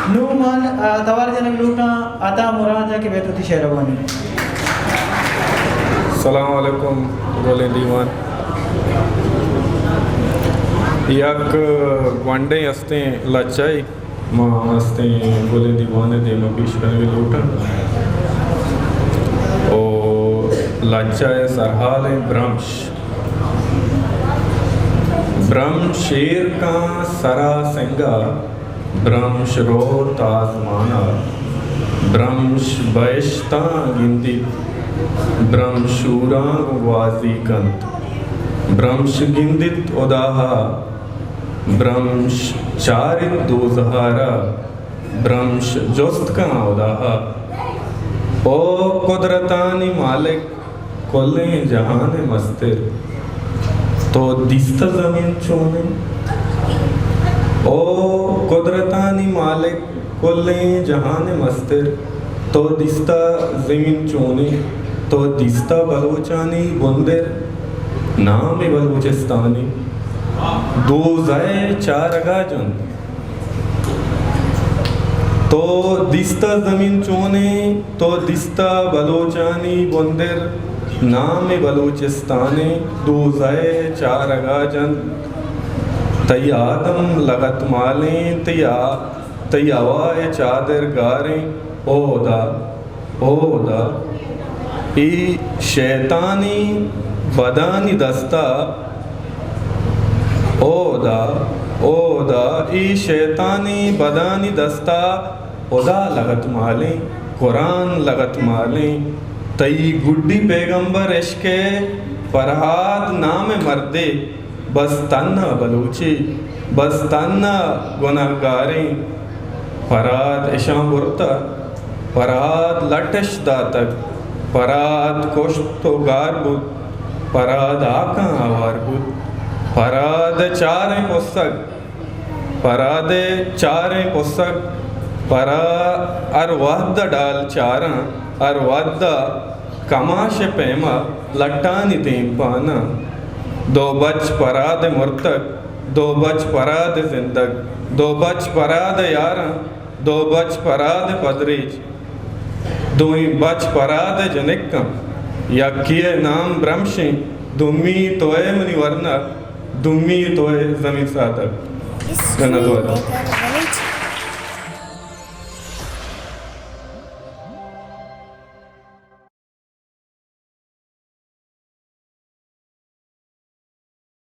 نوں من، آ، توار جنگ لوٹاں عطا مراد ءَ کہ بیت وتی شعر ءَ وانیت۔ سلام علیکم گلیں دیوان۔ یک گونڈیں استیں لچہ ءَ ما استیں گلیں دیوان ءِ دیم ءَ پیش کنگ ءَ لوٹاں۔ او لچہ ءِ سرحال ایں برمش۔ برمش ایر کاں سرا سنگا، برمش روت آزمانا، برمش بہشتاں گندیت، برمش ہوراں گوں گوازی کنت، برمش گندیت ہداہا، برمش چاریت دوزہارا، برمش جست کن ہداہا۔ او قدرتانی مالک، کلیں جہان ءِ مستر، تو دیستہ زمین چونیں؟ او قدرتانی مالک، کلیں جہان ءِ مستر، تو دیستہ زمین چونیں؟ تو دیستہ بلوچانی بندر، نام بلوچستانی، دوزہ ءِ چارگا جنت۔ تو دیستہ زمین چونیں؟ تو دیستہ بلوچانی بندر، نام بلوچستانیں، دوزہ ءِ چارگا جنت۔ تئی آدم لگتمالیں، تئی آ-، تئی ہوا ءِ چادر گاریں۔ او ہدا، او ہدا، اے شیطانی بدانی دستا، او ہدا، او ہدا، اے شیطانی بدانی دستا، ہدا لگتمالیں، قرآن لگتمالیں، تئی گڈی پیغمبر عشق ءِ، فرہاد نام ءِ مردے، بس تھنا بلوچے، بس تھنا گناہگاریں۔ فرہاد اشاں برتہ، فرہاد لٹ اش داتگ، فرہاد کشت و گار بوت، فرہاد ہاکاں ہوار بوت، فرہاد ءِ چاریں پسگ، فرہاد ءِ چاریں پسگ، فرہاد ہر وہد ءَ ڈال چاراں، ہر وہد ءَ کماش ءِ پیما لٹانی دیمپاناں۔ دو بچ فرہاد ءِ مرتگ، دو بچ فرہاد ءِ زندگ، دو بچ فرہاد ءِ یاراں، دو بچ فرہاد ءِ پدریچ، دوئیں بچ فرہاد ءِ جنکاں۔ یکے ءِ نام برمشیں، دومی تو ئے منی ورنا، دومی تو ئے زمین سادگ۔ منت وار۔